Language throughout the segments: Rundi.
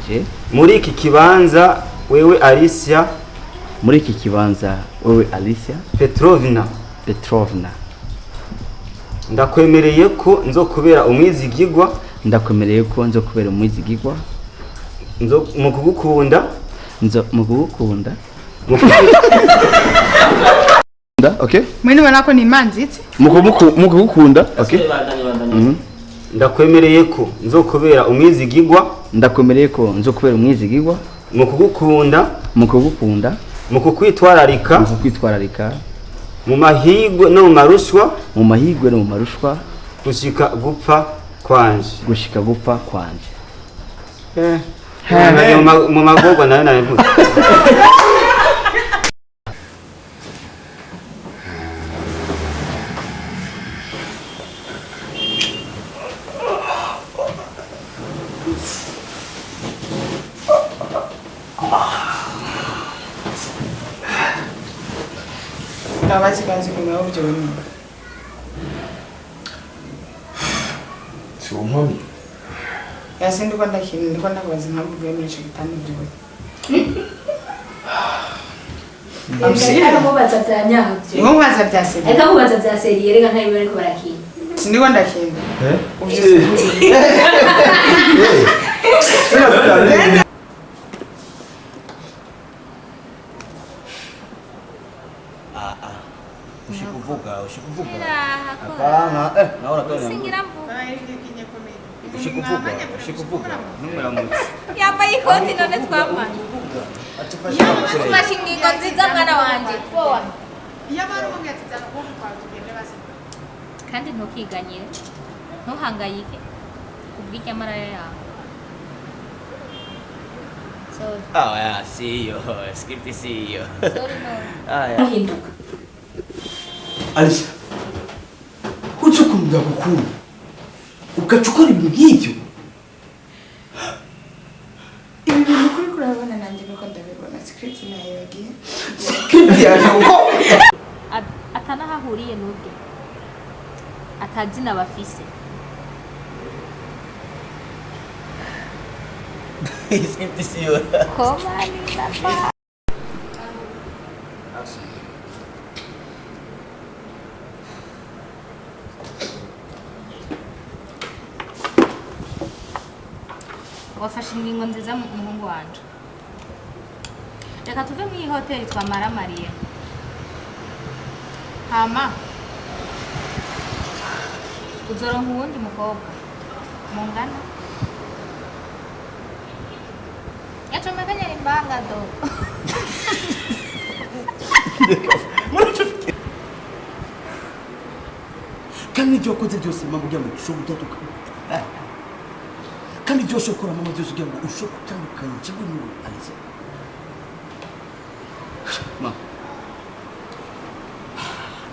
Wanje. Muri iki kibanza, wewe Alicia. Muri iki kibanza, wewe Alicia. Petrovna. Petrovna. Ndakwemereye ko nzokubera umwizigigwa. Ndakwemereye ko nzokubera umwizigigwa. Nzo mu kugukunda. Nzo mu kugukunda. Mu kugu- Okay. Mwene ubona ko ni imanzitse. Mu kugukunda, okay. Ndakwemereye ko nzokubera umwizigigwa. Ndakwemereye ko nzokubera umwizigigwa. Mu kugukunda. Mu kugukunda. Mu kukwitwararika. Mu kukwitwararika. Mu mahigwe no mu marushwa. Mu mahigwe no mu marushwa. Gushika gupfa kwanje. Gushika gupfa kwanje. Mu magorwa nayo nabivuze. Ndabazi bazi kumenya ibyo bintu. Si umpamyi. Yasi ndiko ndakina, ndiko ndakubaza impamvu uvuye muri ico gitanda ubyuye. I'm serious. Aramubaza bya nyabyo. Niwo nkaza bya seri. Ariko amubaza bya seri, yereka ntayo bariko barakina. Sindiko ndakina. Uvyuze. Ushikuvuga, ushikuvuga. Hapana, naona kama Singira mvuga. Ushikuvuga, ushikuvuga. Numuramutse. Yambaye ikoti none twamara. Ufashe ingingo nziza, mwana wanje. Poa. Iyo abari umwe ati zana ukuboko kwawe tugende basi. Kandi ntukiganyire. Ntuhangayike. Kubw'iryamaraya yawe. Sorry. Ah, yeah, see you. Script see you. Sorry no. Ah, yeah. Hinduka. Alicia, uzi ukuntu ndagukunda, ugaca ukora ibintu nk'ibyo? Ibi bintu kuri kurabona nanjye nuko ndabibona, script nayo yagiye. Script yaje kuko Atanahahuriye n'ubwe. Atazina bafise. Script see you. Koma ni papa. Wafashe ingingo nziza, muhungu wanje. Reka tuve muri iyi hoteli twamaramariye. Hama uzoronka uwundi mukobwa mungana yacomekanye imbanga do. Kandi ibyo wakoze byose, mama, kugira ngo ushobore gutandukana, kandi ibyo washobora gukora, mama, byose kugira ngo ushobore gutandukanya jewe n'uwo Alicia, mama.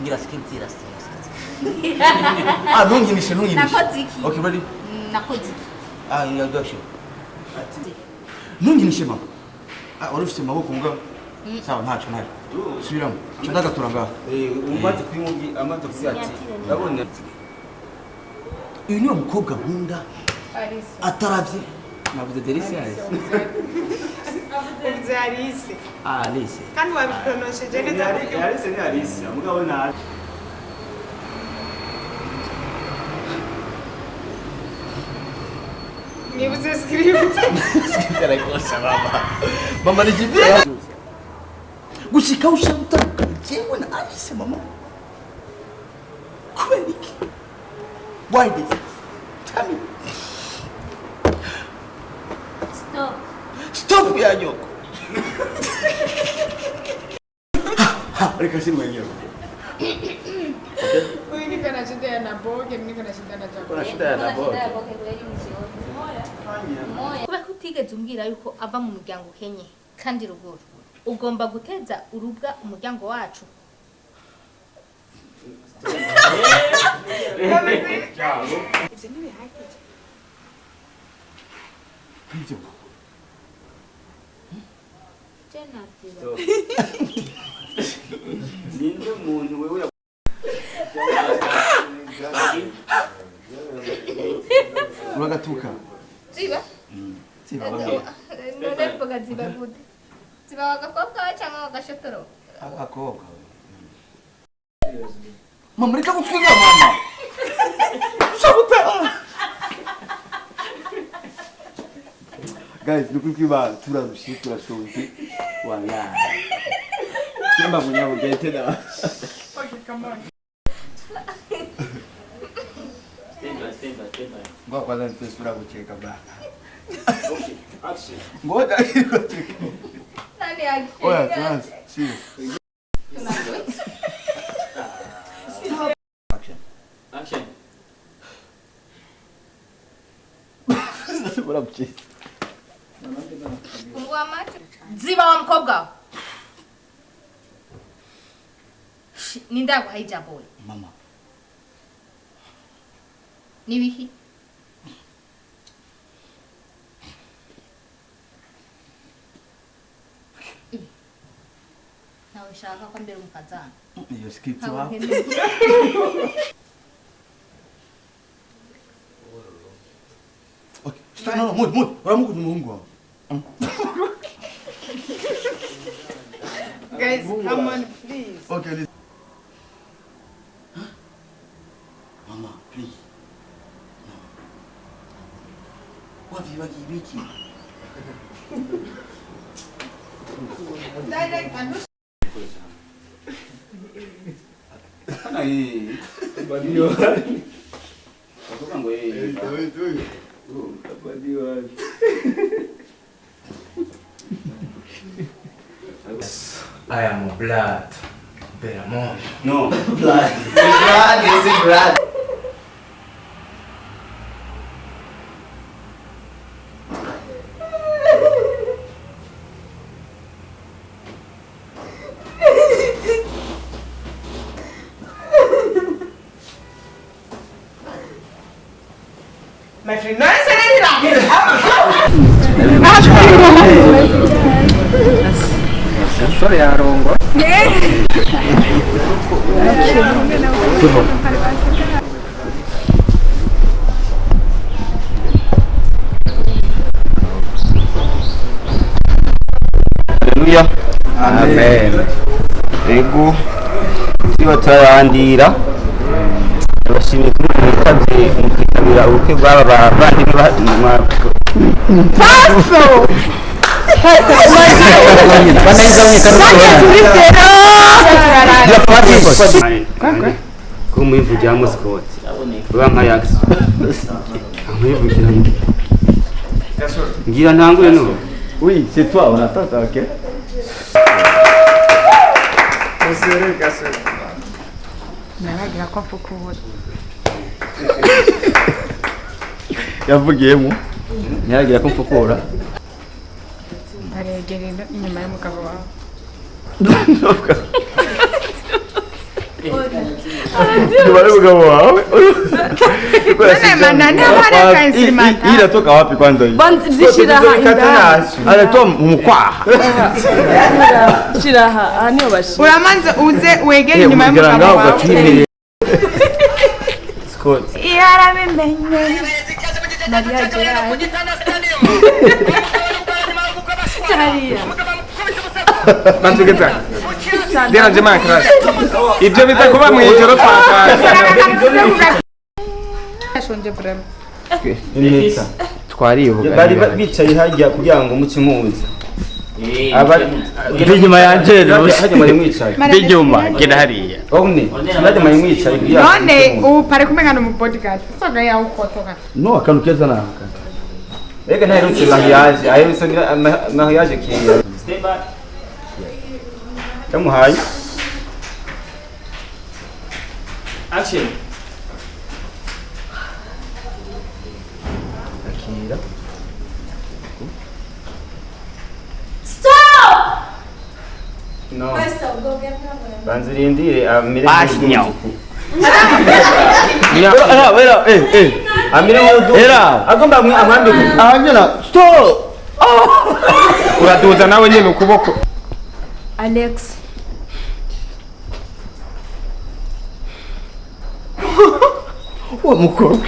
Ngira script irasi. Ah, ntunkinishe, ntunkinishe. Nakoze iki? Okay, ready? Nakoze iki? Ah, ngira action. Ntunkinishe, mama. Ah, wari ufite amaboko mugabo. Sawa, ntacyo, ntacyo, subiramo cyo ndagatura ngaho. Umaze kubimubwira, amaze kuvuga ati ndabona. Uyu niwe mukobwa nkunda. Alice. Ataravye. Navuze Delicious. Uvuze Alice. Ah, Alice. Kandi wabipronosheje neza. Alice ni Alice, mugabo nabi. Nibuze script. Script arakosa, mama. Mama, nijibia gushika ushaka gutandukana jewe na Alice, mama. Kubera iki? Why this? Tell me. Stop. Stop ya nyoko. Reka simwenyewe. Huyu niko na shida ya Naboge, mimi niko na shida na Jacob. Kuna shida ya Naboge. Kweli msione. Kubera ko utigeze umbwira yuko ava mu muryango ukenye kandi ruguru, ugomba guteza urubwa umuryango wacu. Ibyo ntibihagije. Ibyo. Je navyiba. Ninde muntu wewe? Uragatuka. Ziba. None mboga ziba gute? Ziba agakobwa cyangwa agashotoro? Agakobwa. Mama, reka gutwiga mama. Sabuta. Guys, nukuri turarushe turashonje. Wala. Simba munyabugete na. Okay, come on. Stand by, stand by, stand by. Ngoja kwanza nitoe sura kucheka bana. Okay, action. Ngoja kucheka. Nani action? Oya, tuanze. Serious. Action. Action. Bora mcheza. Fungua macho. Ziba wa mkobwa. Ninda kwa hijabu. Mama. Nibihi. Nawe ushaka ko mbere umukazana. Iyo script wapi? Okay, stop, no, no, move, move. Uramukuza umuhungu wawe. Guys, come on, please. Okay, listen. Huh? Mama, please. No. Wapi waki biki? Direct and Kana hii. Badio. Kutoka ngo yeye. Badio. I am a blood. Beramon. No. Blood. Blood is blood. My friend, no es Sorry, Arongo. Haleluya. Amen. Ego tuba turarandira. Abashimye kuri mwitabye mukitabira ubukwe bw'aba bavandimwe Paso. Ko muyivugira Scott. Uba nka Yax. Amuyivugira. Ngira ntangure no. Oui, c'est toi, on attend, ok? Naragira ko mfukura. Yavugiyemo. Nyaragira ko mfukura. Aregerera inyuma y'umugabo wawe. Nyuma y'umugabo wawe. Hii inatoka wapi kwanza hii? Zishiraha indani. Anatoa mkwaha. Shiraha, aha niho bashira. Uramanza uze wegere inyuma y'umugabo wawe. Scott. Yarabimenye. Maria Gerard. Hariya. Banzugeza. Deranje man crash. Ibyo bita kuba mu ijoro twakaye. Ashonje vraiment. Neza. Twariye ubugari. Bari bicaye hajya kugira ngo muce muza. Ndi inyuma yanje hajya mwari mwicaye. Ndi inyuma gera hariya. Omne, hajya mwari mwicaye kugira ngo. None ubu pare kumengana mu bodyguard. Soga yawe ukotoka. No, akantu keza naka. Ega ntaherutse mariage, aherutse mariage kiya. Stand by. Yamuhaye. Action. Akira. Stop! No. Banzirindire amire. Bashnyo. Era, era, eh, eh. Amire nk'udu. Era. Agomba amwambike. Ahanyana, stop. Uraduza nawe nyine ukuboko. Alex. Uwo mukobwa.